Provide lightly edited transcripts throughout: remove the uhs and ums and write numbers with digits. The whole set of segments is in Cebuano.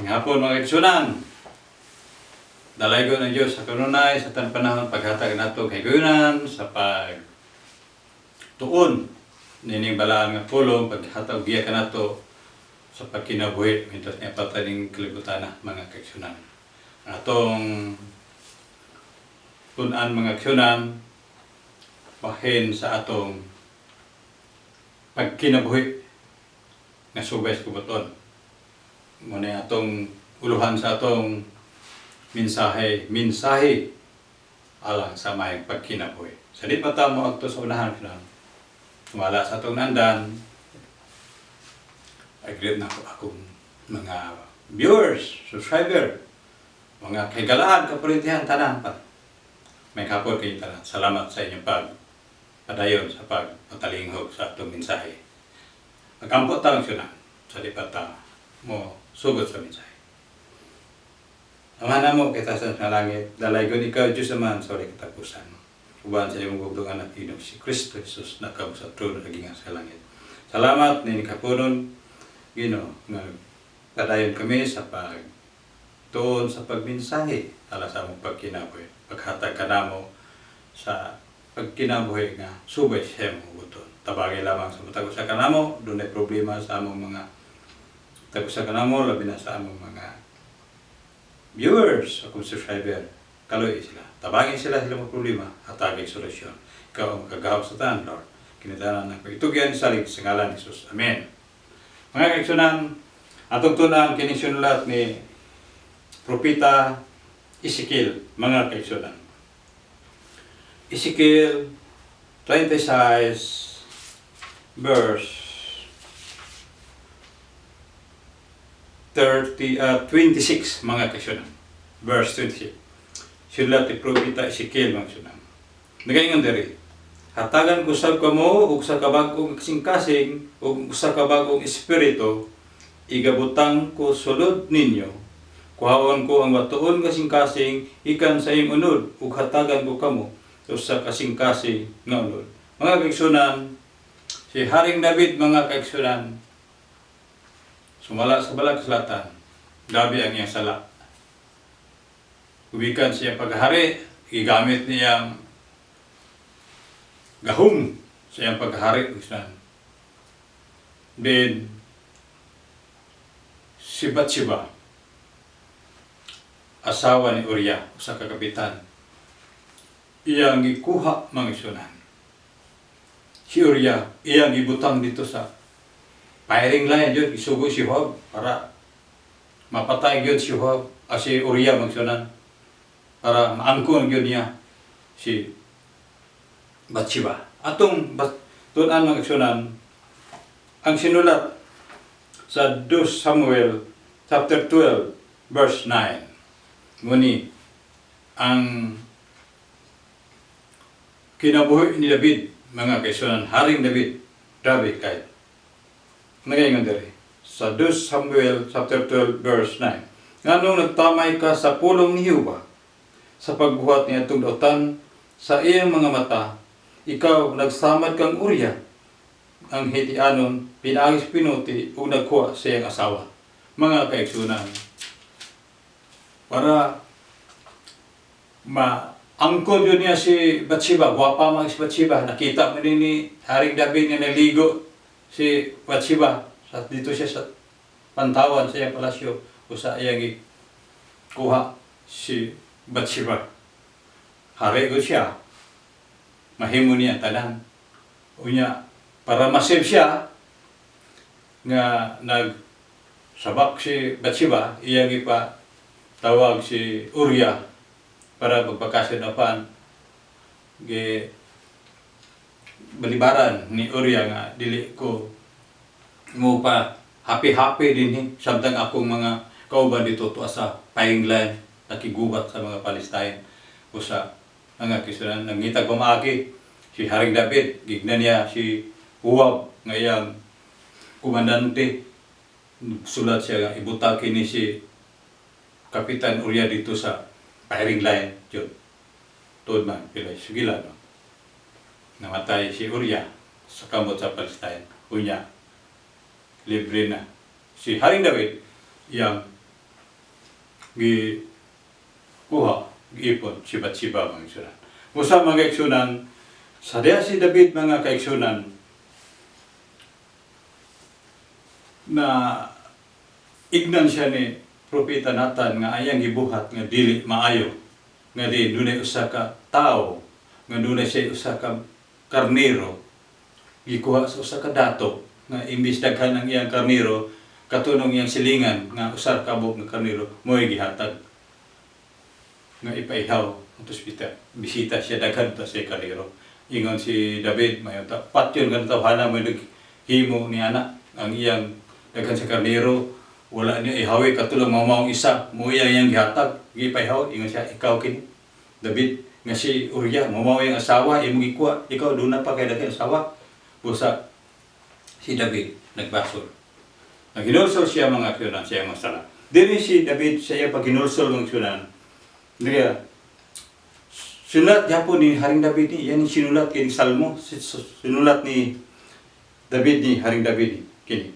Maayong hapon, mga kaigsuonan. Dalaygon ang Diyos sa kanunay sa tanang panahon, paghatag nato kahigayunan sa pag tuon nining balaan nga pulong, paghatag giya kanato sa pagkinabuhi mientras niya pa ning kalibutan na, mga kaigsuonan. Ang atong tun-an, mga kaigsuonan, bahin sa atong pagkinabuhi nga subay sa kabut-on. Muna atong uluhan sa atong mensahe, mensahe alang sa maayong pagkinabuhi. Sa di pa ta mo adto sa unahan, kaigsuonan, sumala sa atong nandan, I-greet nako akong mga viewers, subscriber, mga kahigalaan, kaparintihan, tanan pa. Maayong hapon kayo tanan. Salamat sa inyong pag padayon sa pagpatalinghog sa atong mensahe. Magampo ta lang siya sa di pa ta mo sugod sa mensahe. Ama namo kita sa langit, dalaygon ikaw, Diyos Amahan, sa walay katapusan. Uban sa imong bugtong anak Ginoong si Kristo Jesus, nakamu sa trono sa sa langit. Salamat nining kapunon, Ginoo, nga padayon kami sa pag tuon sa pagmensahe alang sa among pagkinabuhi. Paghatag kanamo sa pagkinabuhi nga subay sa imong kabut-on. Tabagi lamang sa matag usa kanamo, dunay problema sa among mga tag usa kanamo, labi na sa among mga viewers, akong subscriber, kaloy sila. Tabangin sila sila mga problema, hatagay solusyon. Ikaw ang makagahom sa tanan, Lord. Kinitanan ng pagitugyan salig sa ngalan ni Jesus. Amen. Mga kaigsuonan, atong tun-an kini sinulat ni Propeta Ezekiel, mga kaigsuonan. Ezekiel 26 verse 30, 26, mga kaigsuonan. Verse 26. Sinulat ni Propeta Ezekiel, mga kaigsuonan. Nagaingon diri, "Hatagan ko sab kamo og usa ka bag-ong kasing-kasing ug usa ka bag-ong espiritu igabutang ko sulod ninyo. Kuhaon ko ang batuon kasing-kasing gikan sa inyong unod ug hatagan ko kamo usa kasing-kasing nga unod." Mga kaigsuonan, si Haring David, mga kaigsuonan, sumala sa balag kasulatan, grabe ang iyang sala. Gumikan siya paghahari, gigamit niyang gahom sa iyang paghahari. Then, si Bathsheba, asawa ni Uriah, usa ka kapitan, iyang gikuha, mga kaigsuonan. Si Uriah, iyang gibutang dito sa firing line yun, isugo si Joab para mapatay yun si Joab, si Uriah, mga kaigsuonan, para maangkon yun niya si Bathsheba. Atong tun-an, mga kaigsuonan, ang sinulat sa 2 Samuel chapter 12 verse 9. Muni ang kinabuhi ni David, mga kaigsuonan, Haring David, grabe kay. Nagaingon diri sa 2 Samuel chapter 12 verse 9. "Nganong nagtamay ka sa pulong ni Jehova sa pagbuhat ni atong dautan sa iyang mga mata? Ikaw nagsamad kang Uriah ang Hitianon pinaagi sa pinuti ug nagkuha sa iyang asawa." Mga kaigsuonan, para maangkon yun niya si Bathsheba, gwapa man si Bathsheba, nakita mo din ni Haring David nga naligo si Bathsheba, sa, dito siya sa pantawan sa iyang palasyo, o sa iyang kuha si Bathsheba. Hari ko siya, mahimo niya tanan. Unya, para masave siya, nga nag sabak si Bathsheba, iyang ipa tawag si Uriah para magpakasyon apan gi balibaran ni Uriah nga dili ko mo pa happy happy din samtang akong mga kauban dito tuwa sa firing line, nakigubat sa mga Palestine o sa mga kaigsuonan. Nangitag pamaagi si Haring David, gignan niya si Joab nga iyang komandante, sulat siya nga ibutang kini si Kapitan Uriah dito sa firing line yun. Tuod man pila sige lang, no? Namatay si Uriah sa kamot sa Palestine. Unya libre na si Haring David iyang Gi kuha, giipon si Bathsheba, mga igsunan. Busa, mga igsunan, sa diha si David, mga kaigsunan, na ignan siya ni Propeta Nathan nga ayang gibuhat nga dili maayo, nga di dunay usa ka tawo nga dunay siya usa ka karnero gikuha sa usa ka dato, nga imbis daghan ang iyang karnero, katunong iyang silingan nga usa ka buok nga karnero mo'y gihatag nga ipaihaw. Atos bisita siya, daghan ta siya karnero. Ingon si David, mayo ta patyon kan tawhana mo naghimo ni ana, ang iyang daghan sa karnero wala niya ihawi, katulong mamaong isa mo iya iyang gihatag, gipaihaw. Ingon siya, "Ikaw kini David nga si Uriah mao iyang asawa imong gikuha, ikaw duna pa kay daghan asawa." Busa si David nagbasol, naghinulsol siya, mga kaigsunan, siya mga sala. Diri si David sa iyang paghinulsol, mga kaigsunan. Diya sinulat gyapon ni Haring David ni, yan yung sinulat kini Salmo, sinulat ni David, ni Haring David ni kini.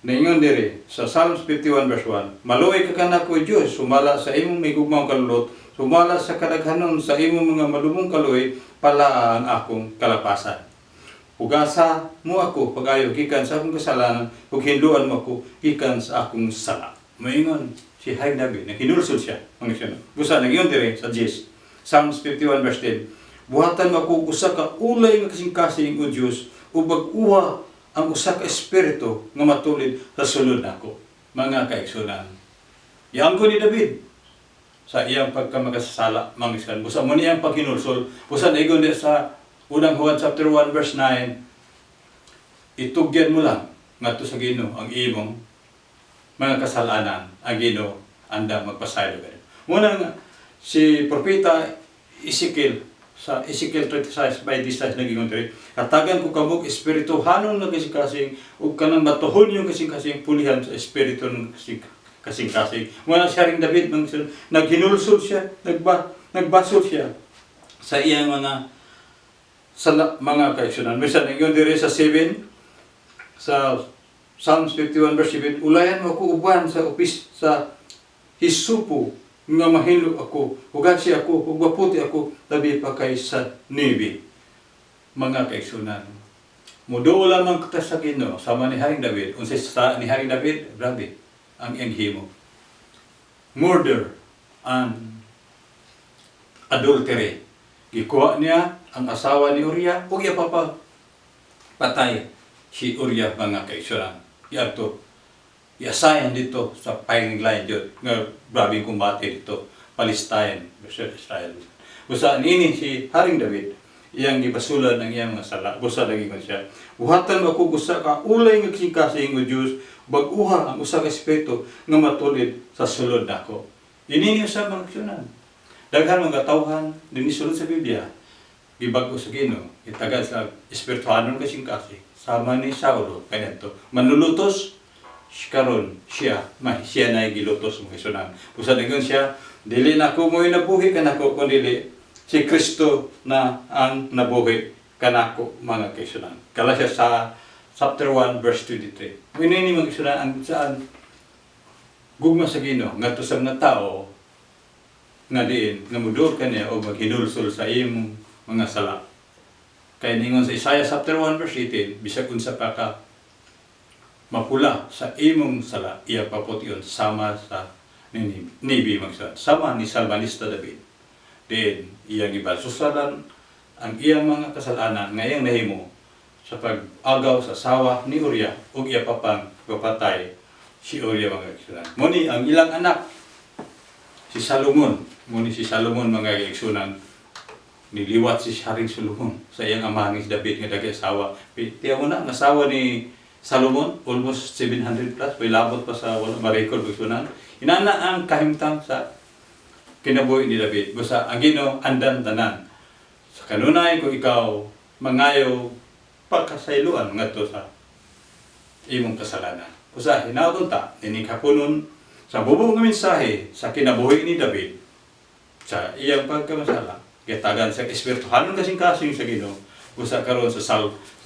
Naingon diri sa Psalms 51 verse 1, "Maluoy ka kanako, Dios, sumala sa imong migugmaong kalulot, sumala sa kadaghanon sa imong mga malumong kaluoy, pala ang akong kalapasan. Hugasa mo ako pag-ayo gikan sa akong kasalanan, ug hinluan mo ako gikan sa akong sala." Moingon si Haring David, naghinulsol siya, mga siya. Busa nagingon diri sa Diyos, Psalms 51 verse 10, "Buhatan mo ako usa ka ulay nga kasing-kasing, o Dios, ug bag-uha ang usa ka espiritu nga matulid sa sulod nako." Mga kaigsunan, Iangko ni David sa iyang pagkamakasasala, mga igsunan. Busa mo niyang paghinulsol. Busa naigon di sa Unang Juan chapter 1 verse 9, itugyan mo lang ngadto sa Ginoo ang imong mga kasalanan, ang Ginoo andam magpasaylo kanimo. Muna nga si Propeta Ezekiel sa Ezekiel 36 by 16 naging diri, "Hatagan ko kamog espirituhanon nga kasing-kasing ug kanang batuhon yung kasing-kasing, pulihan sa espiritu ng kasing-kasing." Muna si Haring David, naghinulsol siya, nagbasol siya sa iyang mga sala, mga kaigsunan. Bisan ingon diri sa 7 sa Psalms 51 verse 7, "Ulayan mo ako uban sa upis sa hisupo nga mahinlo ako, hugasi ako, ug maputi ako, labi pa kaysa niebe." Mga kaigsunan, muduol lamang kita sa Ginoo, sama ni Haring David. Unsay sa ni Haring David, grabe ang iyang himo. Murder and adultery. Gikuha niya ang asawa ni Uriah ug iya pa patay si Uriah, mga kaigsunan. Iadto iasayan dito sa firing line jud nga grabeng kumbate dito, Palestine versus Israel. Busa niini si Haring David, iyang gibasulan ang iyang mga sala. Busa lagi ko siya, "Buhatan mo ako usa ka ulay nga kasing-kasing, o Dios, bag-uha ang usa ka espiritu nga matulid sa sulod nako." Ini ni usa, mga kaigsunan. Daghan mga tawhan dinhi sulod sa Biblia gibag-o sa Ginoo, itagad sa espirituhanon kasing-kasing, sama ni Saulo kaniadto manlulutos, karon siya may siya na gilutos, mga kaigsunan. Busa ningon siya, "Dili na ako mo'y nabuhi kanako, kundi si Kristo na ang nabuhi kanako," mga kaigsunan. Galatia sa chapter 1 verse 23. Ini ni, mga kaigsunan, ang saan gugma sa Ginoo ngadto sa mga tao nga diin nga muduol kaniya o maghinulsol sa imong mga sala. Kay ningon sa Isaiah chapter 1 verse 18, bisag unsa pa ka mapula sa imong sala, iya papution sama sa niebe, magsa sama ni Salmanista David. Din iyang gibasusalan ang iyang mga kasalanan nga iyang nahimo sa pag-agaw sa asawa ni Uriah ug iya pa pang papatay si Uriah, mga kaigsunan. Muni ang ilang anak si Salomon, muni si Salomon, mga kaigsunan, niliwat si Haring Solomon sa iyang amahan si David nga daghay asawa. Tiya mo na, ang asawa ni Salomon, almost 700 plus, may labot pa sa wala ma-record, kaigsunan. Inana ang kahimtang sa kinabuhi ni David. Basta ang Ginoo andam tanan. Sa kanunay kung ikaw mangayo pagkasayloan ngadto sa imong kasalanan. Usa hinaot ta nining haponon sa bubong nga mensahe sa kinabuhi ni David sa iyang pagkamasala, gitagan sa espirituhanon kasing-kasing sa Ginoo. Usa karon sa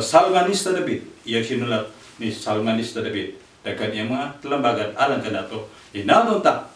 Salmanista David, iyang sinulat ni Salmanista David, daghan iyang mga talambagan alang kanato. Hinaot ta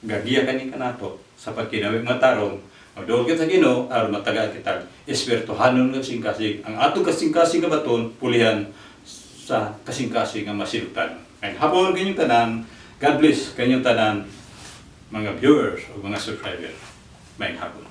Gagiya kani kanato sa pagkinawi matarong, magduol kita sa Ginoo aron matagaan kitag espirituhanon nga kasing-kasing. Ang atong kasing-kasing nga baton pulihan sa kasing-kasing nga masiltan. Maayong hapon kanyong tanan. God bless kanyong tanan, mga viewers o mga subscriber. Maayong hapon.